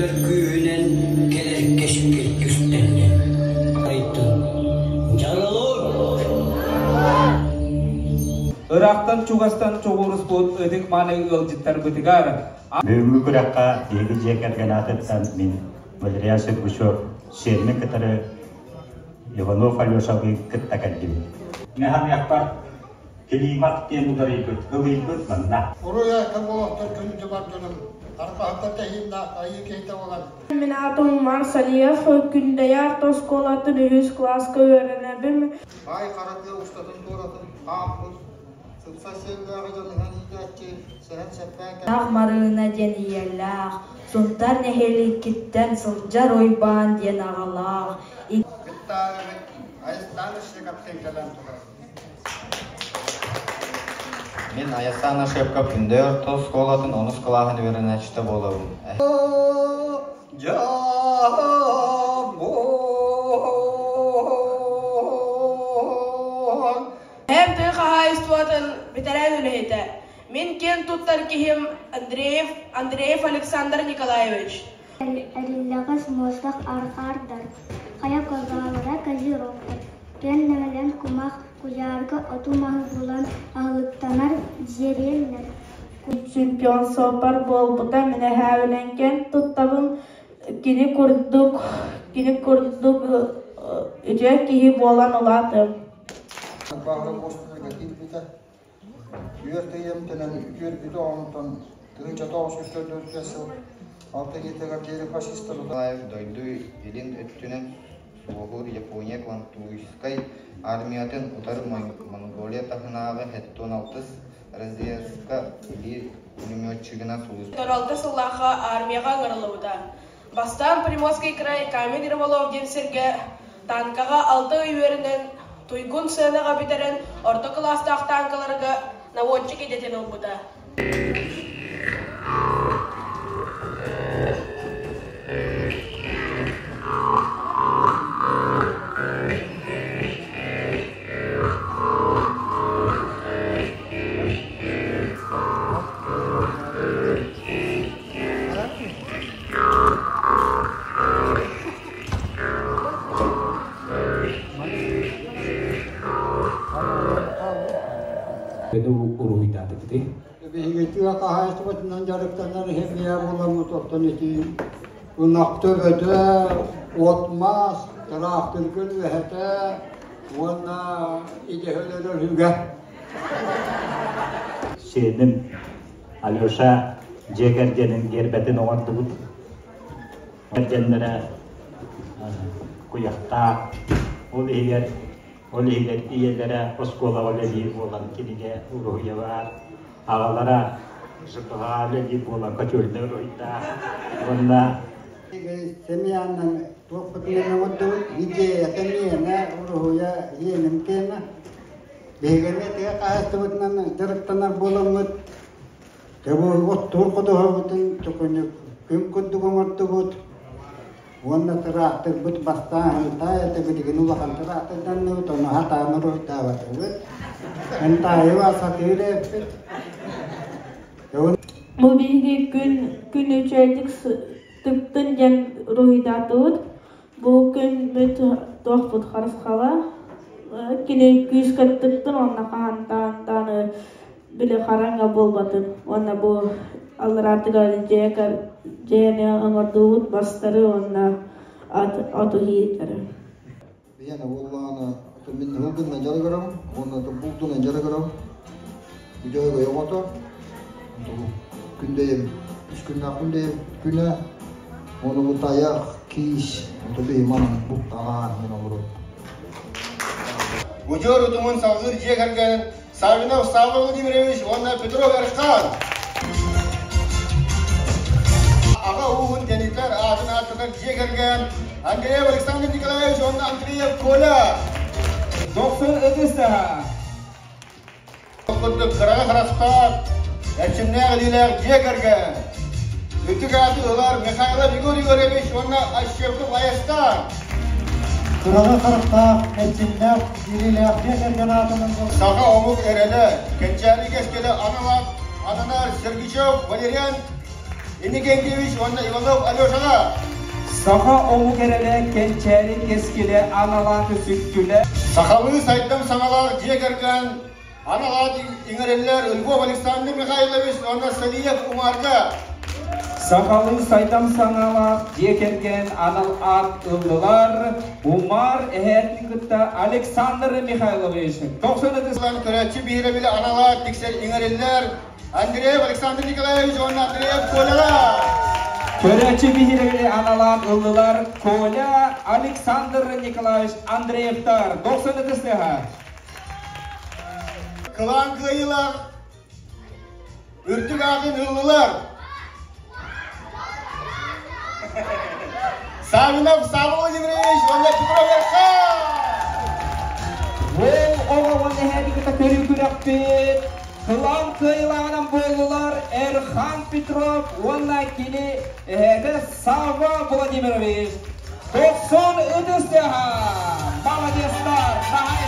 Көстөр күүһүнэн кэлэр кэскил түстэннэ. Айтын дьаралык! Ыраахтан-чугастан чоҕуруспут ытык-мааны ыалдьыттарбытыгар Бүгүҥҥү күрэххэ биһиги дьиэ кэргэн аатыттан мин Валериан Сергучев сиэммин кытары Иванов Алешалыын кытта кэллибит. Механиактар климат диэн уларыйбыт, ылыйбыт манна. Уруй-айка буолуохтар күндү бар дьонум, арҕаһыта тэһииннээх айыы киһитэ буолан. Мин аатым Умар Салиев, Күндэйэ орто оскуолатын үһүс кылааска үөрэнэбин. Баай хара тыа устатын туоратын хаампыт, сыпса сиэллээҕи дьаныһан иитээччи Сэһэн Сэппээн Ах Марыына диэн ийэлээх, Сунтар нэһилиэгиттэн сылдьар Уйбаан диэн аҕалаах. Кыттаарыбыт Айыстаан Шекаптын кэлэн турар. Мин Айастаан Ашепков Күндэй орто оскуолатын онус кылааһын үөрэнээччитэ буолабын. Эһэм тыа хаһаайыстыбатын бэтэрээн үлэһитэ. Мин киэн туттар киһим Андреев Андреев Александр Николаевич. Эриллэҕэс муостах арҕаардар, хайа козаалара козерогтар, киэн нэлэмэн кумах куйаарга оту-маһы булан аһылыктанар дьиэриэллэр. Чемпион суоппар буолбута мин эһээбинэн киэн туттабын. Кини курдук, кини курдук үтүө киһи буолан улаатым. Баҕара госпитальга киирбитэ. Үөрт ыйымтынан үтүөрбүтэ онтон 1944 сыл алта ыйытыгар диэри фашистар Николаев дойду илин өттүнэн суоһуур Япония Квантуйскай армиятын утары Монголия таһынааҕы 76 разъезка илии пулеметчигынан сулууспалаабыта. Торалта сыллаахха армияҕа ыҥырыллыбыта. Бастаан Приморский край Камень Рыболов диэн сиргэ танкаҕа алта ый үөрэнэн, туйгун сыанаҕа бүтэрэн орто кылаастаах танкаларга наводчик идэтин ылбыта. Уруһуйдаатыгытый? Биһиги тыа хаһаайыстыбатынан дьарыктанар иһимиэ буоламмыт оттон ити ынах төбөтө, от-мас, тыраахтыргын үөһэтэ уонна идэһэ өлөрөр үгэ. Сиэним Алеша дьиэ кэргэнин гиэрбэтин оҥордубут. Кэргэннэрэ куйахтаах, ол иһигэр ол иһигэр ийэлэрэ оскуолаҕа үлэлиир буолан кинигэ уруһуйа баар, аҕалара ЖКХ үлэлиир буолан котельнай уруһуйдаах уонна Семьянан туохпутунан оҥордубут, идеята миэнэ, уруһуйа иэним киэнэ. Биһиги эмиэ тыа хаһаайыстыбатынан дьарыктанар буоламмыт, оттуур ходуһабытын төкүнүк күн курдук оҥордубут уонна тыраахтырбыт бастаан хантаай этэ билигин улахан тыраахтырданныбыт, ону хатаан уруһуйдаабатыбыт. Хантаайы сатыыр эппит. Бу биһиги күн күн үчүгэйдик тыктын диэн уруһуйдаатыбыт. Бу күммүт туохпут харысхала. Кини күүскэ тыктын уонна хаһантаан даҕаны били хараҥа буолбатын уонна бу аллараатыгар дьиэ дьиэни оҥордубут бастары уонна оту иитэри. Биһиэнэ буоллаҕына мин ыһылгыннан дьарыгырам уонна булдунан дьарыгырам. Үдьөөгөй оҕото күндэйим үс күннээх күндэйим күнэ уонна бу тайах, киис, ото биһи манан бултаан мен олорор. Удьуор утумун салгыыр дьиэ кэргэн Саввинов Савва Владимирович уонна Петров Эрхан. Аҕа ууһун тэнитэр аатын ааттатар дьиэ кэргэн Андреев Александр Николаевич уонна Андреев Коля. Дохсун ытыс таһа. Курдук кыраҕа харахтаах, эрчимнээх илиилээх дьиэ кэргэн. Үрдүк ааты ылар Михайлов Егор Егорович уонна Ащепков Айастаан. Кыраҕы харахтаах, эрчимнээх илиилээх дьиэ кэргэн аатынан Саха омук эрэлэ, кэнчээри кэскилэ анал аат ананар Сергичев Валериан Иннокентьевич уонна Иванов Алешаҕа. Саха омук эрэлэ кэнчээри кэскилэ аналаах үсүктүлэ. Сахалыы сайдам саҥалаах дьиэ кэргэн анал аат иҥэриллэр Львов Александр Михайлович уонна Салиев Умарга. Сахалыы сайдам саҥалаах дьиэ кэргэн анал аат ыллылар Умар эһээтин кытта Александр Михайлович. 90 Көрөөччү биһирэбилэ анал аат тиксэр иҥэриллэр Андреев Александр Николаевич уонна Андреев Коляҕа. Көрөөччү биһирэбили анал аат ыллылар Коля Александр Николаевич Андреевтар. 90 сыһа. Кылаан кыайыылаах үрдүк аатын ыллылар. Савинов Савва Владимирович уонна Петров Эрхан! Ол оҕоҕун эһээти кытта көрүү күрэхпит кылаан кыайыылааҕынан буоллулар Эрхан Петров уонна кини эһээтэ Савва Владимирович. 90 ытыс тыаһа! Молодецтар! Наһаа.